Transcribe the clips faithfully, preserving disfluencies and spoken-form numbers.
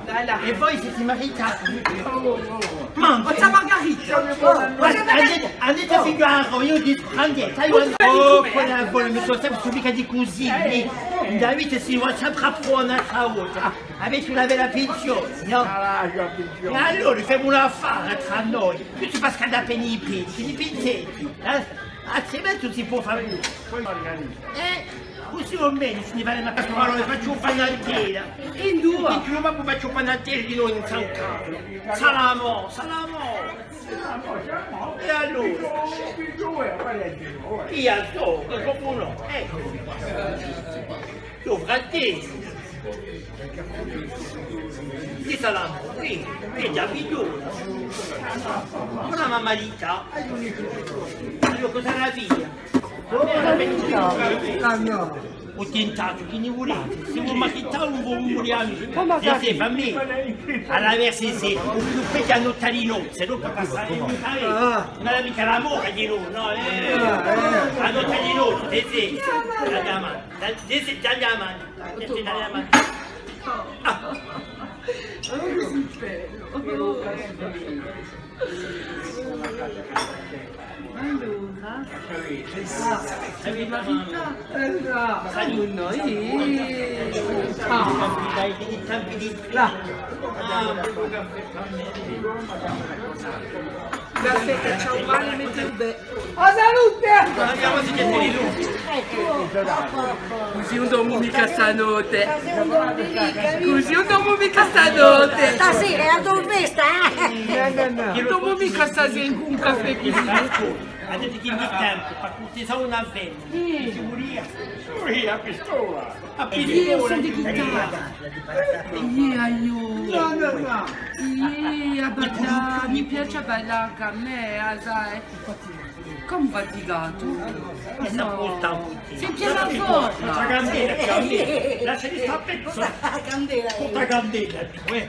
È voi site maritati? Ma o zà Margarita! Andate, andate à fighjà, eiu dicu, andate, aiò, oh, quella bona, mi sò sempre subito di cusì, in a vita si va sempre à pruvà un'altra volta. Avete una bella pensione, nò? È allora femu un affare trà noi. Io ti faccio scaldà appena i pedi, i pedi secchi, eh? Altrimenti ùn si pò fà nulla. Eh? Cusì o menu, si ne va a Pasquale, facciu fà una bella. In due? Dicu, ma poi facciu fà una bella di noi in San Carlo. Salamo, salamo. È allora? Io so, che qualcuno, ecco. Tuo fratello. Chì sarà? Quì, quì hè a figliola. Una mamma di là. Allora cosa era via? Ah, nò. Ho tentato, chì ne vulete? S'è vo m'avete tentato, ùn vo, ùn vulete. Sì, sì, fammi. Allora, sì, sì, o più peghju a notte di nozze, dopu passa, eh, ùn hè micca l'amore di noi, nò, eh. A notte di nozze, sì, sì. Andiamo. Dai, dai, dai, dai, dai, dai. Ah. Oh, cusì bellu. Allora, ah, siete maritati? Eh, no, siamo noi. Ah. Là. Caffè, ciao, male, metti un bel. A salute! Cusì ùn dormu micca stanotte. Cusì ùn dormu micca stanotte. Stasera hè a to festa, eh? Nò, nò, nò. Ùn dormu micca stasera cù un caffè cusì. Avete chì tempu, pà curtesà una femina. Sì. Ci vulia. Sì, a pistola. Iè, sò di chì tà. Iè, aiò. Nò, nò, nò. Iè, a ballà, mi piace à ballà ancu à mè, a sai. Cumu fatigatu. Nò. Sè piena forma. Porta candela, candela. Lasciami stà pezzo. Porta candela. Porta candela, tù, eh.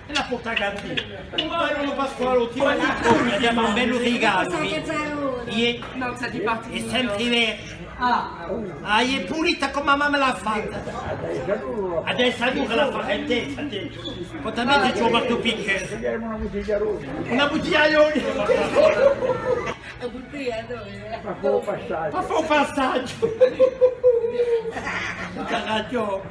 È a porta candela. Un bellu Pasqualotti, ma un bellu rigalu. Iè. Nò, sò di parte. Hè sempre verde. Ah, hè pulita cum'è a mamma l'hà fatta. Adesso allora la fa in testa, quant'è ci hè un marteau-piqueur. Una buttiglia d'oliu. Una buttiglia d'oliu. Ma fà u passaghju. Ma fà u passaghju. Caraghju.